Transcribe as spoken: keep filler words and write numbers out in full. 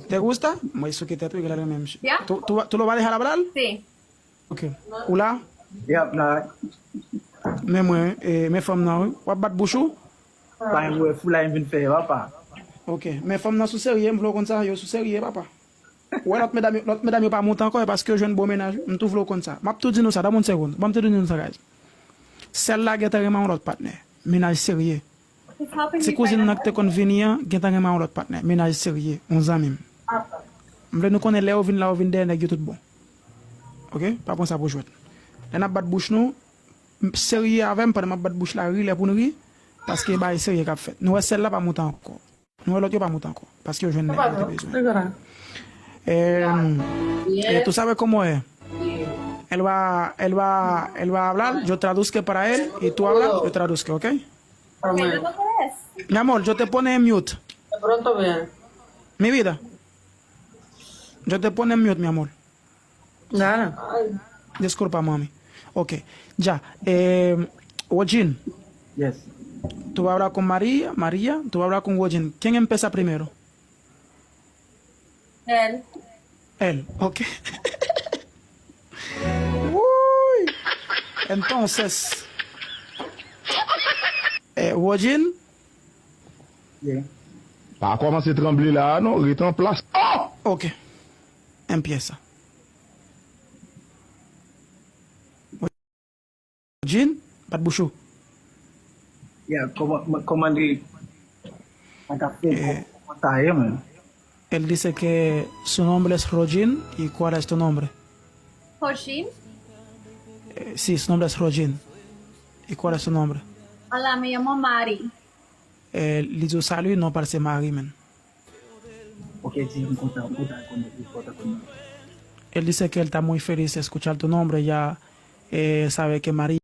¿Te gusta? Mwen souke tèt ou, genlè l renmen misye. Yeah. Tú, tú, tú lo vas a dejar hablar? Sí. Ok. Ou la? Yap, la. Men mwen, e, men fanm nan, wi. W ap bat bouch ou? Pa gen wè fou la m vin fè, papa. Ok. Men fanm nan sou serye, m vle w konn sa, yo sou serye, papa. Ou wè lòt medam yo, lòt medam yo pa monte ankò, e paske yo jwenn bon mennaj, wi. M tou vle w konn sa. M ap tou di nou sa, dan yon segond. Ban m tou di nou sa, guys. Sèl la gentan renmen yon lòt patnè. Mennaj serye. Ti kouzin nan ki te konn vini an, gentan renmen yon lòt patnè. Mennaj serye, yon zanmi m. M vle nou konnen lè yo vin la, yo vin dèyè nèg yo tout bon. Ok? Pa pran sa pou jwèt. Lè n ap bat bouch nou, m-, serye avè m pandan m ap bat bouch la, ri lè pou n ri, paske bagay serye k ap fèt. Nou wè sèl la pa monte ankò. Nou wè lòt yo pa monte ankò, paske yo jwenn nèg yo te bezwen. Eh, tú sabes cómo es. Él va, él va, él va a hablar, yo traduzco para él, y tú hablas, yo traduzco, ¿ok? Amén. Mi amor, yo te pone en mute. De pronto bien. Mi vida. Yo te pone en mute, mi amor. Nada. Disculpa, mami. Ok. Ya. Eh, Wojin. Yes. Tú vas a hablar con María, María, tú vas a hablar con Wojin. ¿Quién empieza primero? Él. Él, ok. Uy. Entonces, eh, Wojin. Yeah. Pa kòmanse tranble la a non, ret an plas. Oh! Ok. Empieza. Jean, bat bouch ou. Ya, kòman, kòman li, sa ka fè, eh, kòman sa ye, man? Él dice que su nombre es Rojin, ¿y cuál es tu nombre? Rojin? Eh, sí, su nombre es Rojin. ¿Y cuál es tu nombre? Hola, me llamo Mari. Eh, li di w salut, non pa l se Marie, man. Ok, si m kontan, m kontan konn, m kontan konn. Él dice que él está muy feliz de escuchar tu nombre, ya, eh, sabe que María